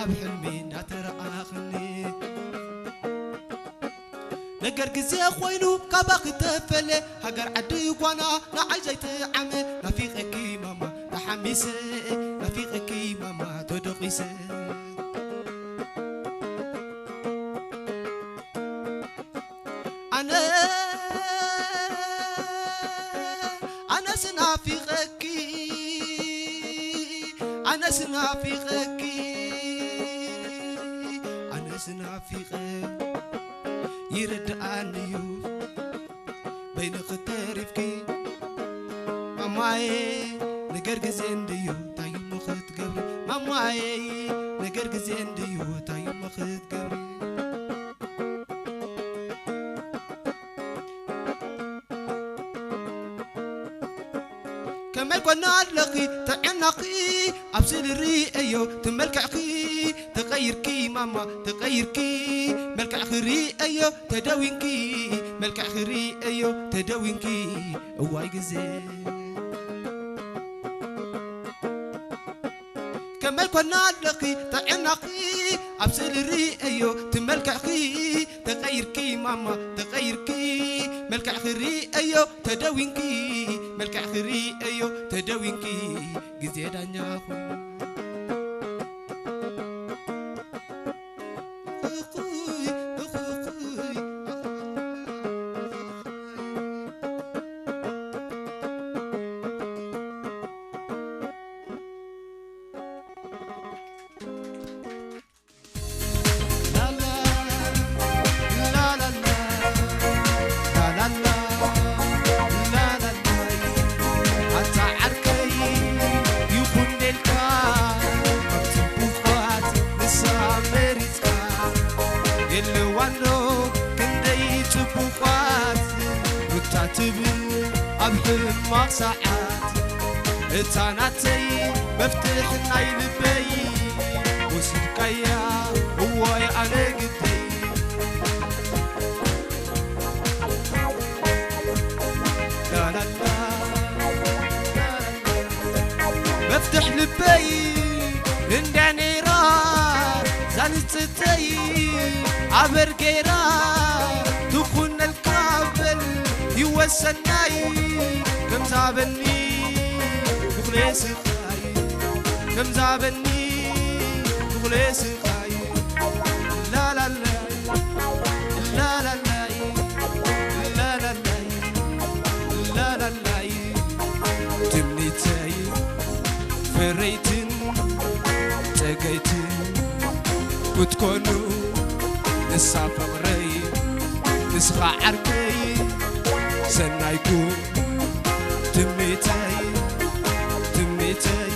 ኣብ ሕልሚ እንዳተረኣኽኒ ነገር ግዜ ኮይኑ ካባኺ ተፈለ ሃገር ዓዲ ጓና ንዓይ ዘይትዓመ ናፊቐኪ ማማ ተሓሚሰ ናፊቐኪ ማማ ተደቂሰ ኣነ ኣነስ ናፊቐኪ ኣነስ ናፊቐኪ ኣነስ ናፊቐ ይርድኣኒ እዩ በይንኺ ተሪፍኪ ማማየ ነገር ግዜ እንድዩ እንታይ እሞ ክትገብሪ ማማየ ነገር ግዜ እንድዩ እንታይ እሞ ክትገብሪ ከመይ ኮና ኣለኺ ጥዕናኺ ኣብ ስእሊ ርእየዮ ትመልክዕኺ ተቐይርኪ ማማ ተቐይርኪ መልክዕኺ ርእየዮ ተደዊንኪ መልክዕኺ ርእየዮ ተደዊንኪ እዋይ ግዜ ከመይ ኮና ኣለኺ ጥዕናኺ ኣብ ስእሊ ርእየዮ ትመልክዕኺ ተቐይርኪ ማማ ተቐይርኪ መልክዕኺ ርእየዮ ተደዊንኪ መልክዕኺ ርእየዮ ተደዊንኪ ግዜ ዳኛ ኹን የለዋኖ ክንደይ ጽቡቓት ሩታ ትብል ኣብ ሕማቕ ሰዓት እታ ናተይ መፍትሕ ናይ ልበይ ወሲድካያ እዋይ ኣነ ግደይ ላላላ መፍትሕ ልበይ እንዳ ነይራ ዛንጽተይ ኣበር ገይራ ትኹነልካ በል ይወሰናይ ከምዛበኒ ብኹሌ ስኻይ ከምዛበኒ ብኹሌ ስኻይ ላላላይ ላላላይ ላላላይ ላላላይ ትምኒተይ ፍረይትን ጸገይትን ክትኮኑ ንሳ ፍቕረይ ንስኻ ዓርከይ ሰናይኩም ትምኒተይ ትምኒተይ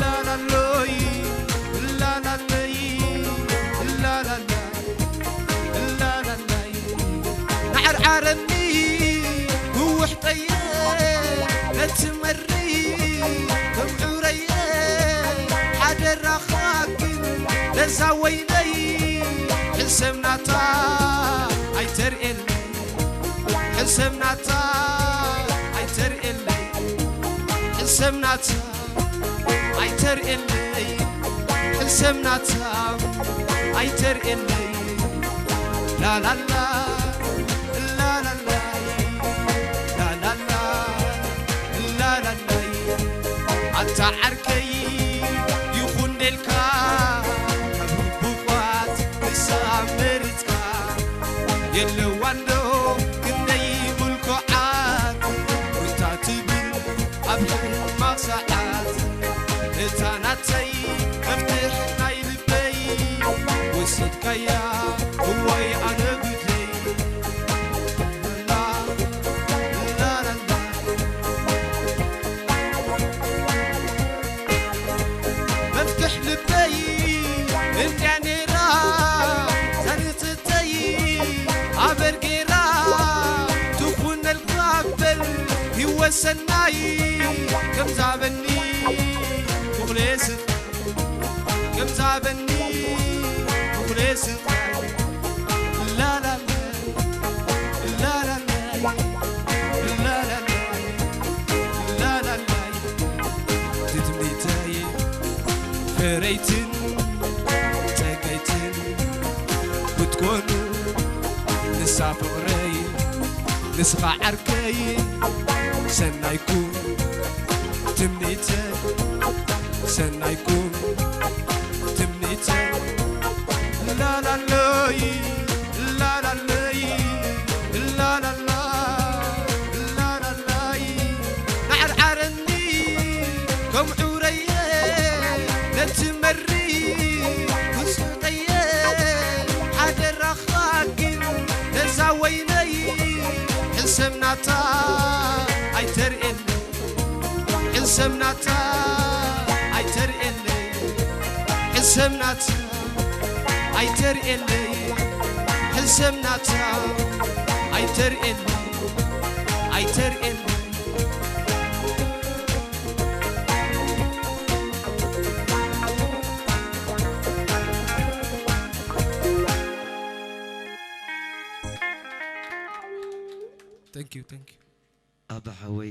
ላላሎይ ላላለይ ላላላይ ላላላይ ናዕርዓረኒ ብውሕጠየ ነቲ መሪ ተምዑረየ ሓደራኻ ግን ለዛ ወይነይ ሕሰብ ናታ ኣይተርእየለይ ሕሰብ ናታ ኣይተርእየለይ ሕሰብ ናታ ኣይተርእየለይ ሕሰብ ናታ ኣይተርእየለይ ላላላ ላላላይ ላላላ ላላላይ ኣታ ዓርከይ ይኹን ደልካ ካብ ህቡቓት ንሳ መሪጽካ የለዋንዶ ክንደይ ምልኩዓት ሩታ ትብል ኣብ ሕማቕ ሰዓት እታ ናተይ መፍትሕ ናይ ልበይ ወሲድካያ እዋይ ኣነ ጉደይ ላላላ መፍትሕ ልበይ እንድያ ነይራ ዛንጽተይ ኣበር ገይራ ትኹነልካ በል ህይወት ሰናይ ከምዛበኒ ብኹሌ ስቕ ከምዛበኒ ብኹሌ ስቕ ላላለ ላላለ ላላለ ላላለ ትትምኒተይ ፍረይትን ኮኑ ንሳ ፍቕረይ ንስኻ ዓርከይ ሰናይኩም ትምኒተይ ሰናይኩም ትምኒተይ ላላለይ ላላለይ ላላላ ላላላይ ናዕርዓረኒ ከም ዑረየ ነቲ መሪ ውስጠየ ሓደራኻ ግን ነዛ ወይነይ ሕሰምናታ ኣይተርእየኒ ሕሰምናታ ኣይተርእየኒ ሕሰምናታ ኣይተርእየኒ ሕሰምናታ ኣይተርእየኒ ኣይተርእየኒ Thank you, thank you. ኣባ ሓወይ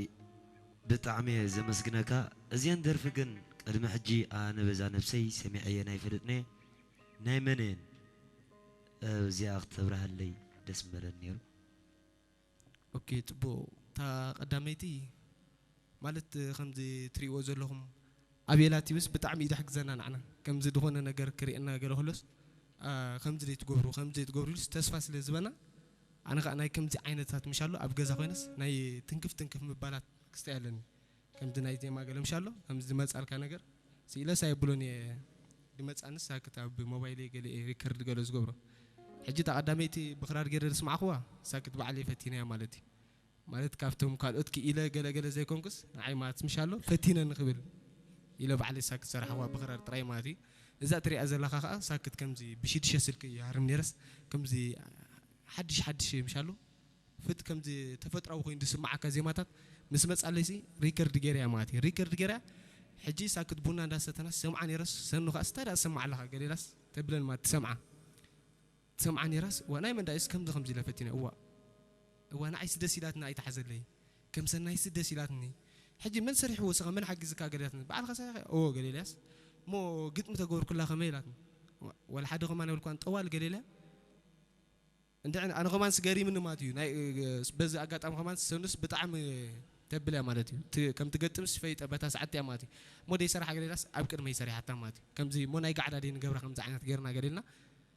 ብጣዕሚ እየ ዘመስግነካ። እዚአን ደርፊ ግን ቅድሚ ሕጂ ኣነ በዛ ነብሰይ ሰሚዐየን ኣይፈልጥን እየ። ናይ መን እየን? እዚኣ ክተብርሃለይ ደስ ምበለኒ ነይሩ። ኦኬ፣ ጽቡቕ። እታ ቀዳመይቲ ማለት ከምዚ ትርእይዎ ዘለኹም ኣቤላ ቲቪስ ብጣዕሚ እዩ ዝሕግዘና ንዓና። ከምዚ ዝኾነ ነገር ክርእየና ገለ ከሎስ፣ ኣ፣ ከምዚ ዘይትገብሩ፣ ከምዚ ዘይትገብሩ ኢሉስ ተስፋ ስለ ዝበና፣ ኣነ ኸኣ ናይ ከምዚ ዓይነታት ምሻሎ ኣብ ገዛ ኮይነስ ናይ ትንክፍ ትንክፍ ምባላት ክስታይ ኣለኒ። ከምዚ ናይ ዜማ ገለ ምሻሎ፣ ከምዚ ዝመጻልካ ነገር፣ ስኢለስ ኣይብሎን እየ። ዝመጻንስ ሳክት ኣብ ሞባይለይ ገለ እየ ሪከርድ ገለ ዝገብሮ። ሕጂ እታ ቀዳመይቲ ብኽራር ገይረ ዝስማዕኽዋ፣ ሳክት ባዕለይ ፈቲነያ ማለት እዩ። ማለት ካብቶም ካልኦት ክኢለ ገለ ገለ ዘይኮንኩስ፣ ንዓይ ማለት ምሻሎ ፈቲነ ንኽብል ኢለ ባዕለይ ሳክት ዝሰራሕኽዋ ብኽራር ጥራይ ማለት እዩ። እዛ ትሪኣ ዘለኻ ኸኣ ሳክት ከምዚ ብሽዱሽተ ስልኪ ይሃርም ነይረስ፣ ከምዚ ሓድሽ ሓድሽ ምሻሎ ፍት ከምዚ ተፈጥራዊ ኮይኑ ዝስምዓካ ዜማታት ምስ መጻለይሲ ሪከርድ ገይረያ ማለት እዩ። ሪከርድ ገይረያ ሕጂ ሳክት ቡና እንዳሰተናስ ሰምዓ ነይረስ ሰኑ ከኣ ስታይ ደኣ ትሰምዓ ኣለኻ ገሌላስ ተብለን ማለት ትሰምዓ። ትሰምዓ ነይራስ እዋ ናይ መን ደኣ እስ ከምዚ ከምዚ ኢለ ፈቲነ እዋ። እዋ ንዓይስ ደስ ኢላትኒ ኣይትሓዘለይ። ከም ሰናይስ ደስ ኢላትኒ። ሕጂ መን ሰሪሕዎ ስኻ መን ሓጊዝካ ገሌላትኒ። ባዕልኻ ሰሪሐ እዎ ገሌላስ። እሞ ግጥሚ ተገብርኩላ ከመይ ኢላትኒ። ወላ ሓደ ከማን የብልኳን ጠዋል ገሌላ። እንድዒ ኣነ ከማንስ ገሪምኒ ማለት እዩ። ናይ፣ እ፣ በዚ ኣጋጣሚ ከማንስ ሰኑስ ብጣዕሚ ተብል እያ ማለት እዩ። ት-፣ ከም ትገጥምስ ፈይጠ በታ ሰዓት እያ ማለት እዩ። እሞ ደይሰራሕ ገሌላስ ኣብ ቅድመይ ሰሪሓታ ማለት እዩ። ከምዚ እሞ ናይ ጋዕዳ ደይ ንገብራ ከምዚ ዓይነት ገይርና ገሌልና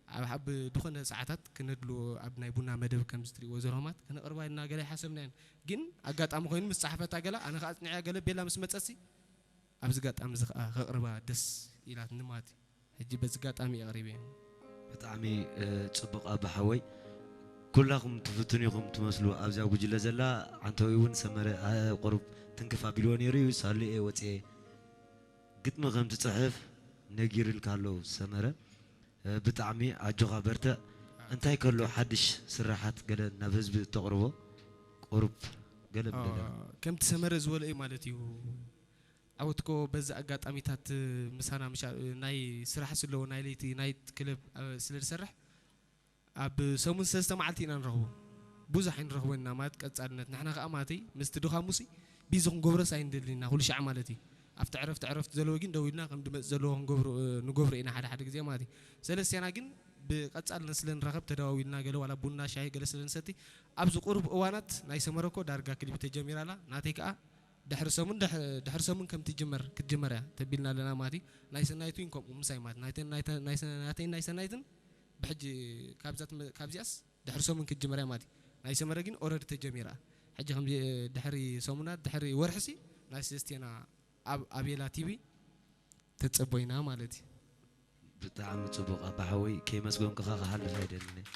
ኣብ፣ ኣብ ዝኾነ ሰዓታት ክነድልዎ ኣብ ናይ ቡና መደብ ከምዚ ትርእይዎ ዘለኹም ማለት ክነቕርባ ኢልና ገለ ኣይሓሰብናዮን። ግን ኣጋጣሚ ኮይኑ ምስ ጸሓፈታ ገላ ኣነ ከኣ ኣጽኒዐያ ገለ ቤላ ምስ መጸሲ ኣብዚ ኣጋጣሚ እዚ ከኣ ከቕርባ ደስ ኢላትኒ ማለት እዩ። ሕጂ በዚ ኣጋጣሚ ኣቕሪበ። ብጣዕሚ፣ እ፣ ጽቡቕ ኣባ ሓወይ። ኩላኹም ትፍትኑ ኢኹም ትመስሉ ኣብዛ ጉጅለ ዘላ። ዓንተወይ እውን ሰመረ፣ እ፣ ቁሩብ ትንክፍ ኣቢልዎ ነይሩ እዩ። ሳሉ'የ ወጽኤ ግጥሚ ከም ትጽሕፍ ነጊሩልካ ኣሎ ሰመረ። እ፣ ብጣዕሚ ኣጆኻ በርትዕ። እንታይ ከሎ ሓድሽ ስራሓት ገለ ናብ ህዝቢ እተቕርቦ ቁሩብ ገለ አ፣ ብለና። ከምቲ ሰመረ ዝበሎ እዩ ማለት እዩ። ዓወትኮ በዚ ኣጋጣሚታት ምሳና ምሻ-፣ ናይ ስራሕ ስለ ናይ ለይቲ ናይት ክለብ፣ አ፣ ስለ ዝሰርሕ ኣብ ሰሙን ሰለስተ መዓልቲ ኢና ንረኽቦ። ብዙሕ ኣይንረኽቦ ኢና ማለት ቀጻልነት። ንሕና ከኣ ማለተይ ምስቲ ድኻሙሲ ቢዚ ክንገብሮስ ኣይንደልን ኢና ኩሉ ሻዕ ማለት እዩ። ኣብቲ ዕረፍቲ ዕረፍቲ ዘለዎ ግን ደው ኢልና ከም ድመጽእ ዘለዎ ክንገብሮ፣ እ፣ ንገብሮ ኢና ሓደ ሓደ ግዜ ማለት እዩ። ሰለስቴና ግን ብቐጻልነት ስለ ንራኸብ ተደዋዊልና ገለ ዋላ ቡና ሻሂ ገለ ስለ ንሰቲ ኣብዚ ቁሩብ እዋናት ናይ ሰመረ እኮ ዳርጋ ክሊፕ ተጀሚራ ኣላ። ናተይ ከኣ ድሕሪ ሰሙን ድሕ-፣ ድሕሪ ሰሙን ከም ትጅመር፣ ክትጅመር እያ ተቢልና ኣለና ማለት እዩ። ናይ ሰናይት እውን ከምኡ ምሳይ ማለት ናይተን፣ ናይተ-፣ ናይ ሰ-፣ ናተይን ናይ ሰናይትን ብሕጂ ካብዛ ትመ-፣ ካብዚኣስ ድሕሪ ሰሙን ክትጅመር እያ ማለት እዩ። ናይ ሰመረ ግን ኦረዲ ተጀሚራ። ሕጂ ከምዚ ድሕሪ ሰሙናት፣ ድሕሪ ወርሕሲ ናይ ሰለስቴና ኣብ ኣቤላ ቲቪ ተጸቦይና ማለት እዩ። ብጣዕሚ ጽቡቕ ኣባ ሓወይ፣ ከይመስገንኩኻ ክሓልፍ ኣይደልን እየ።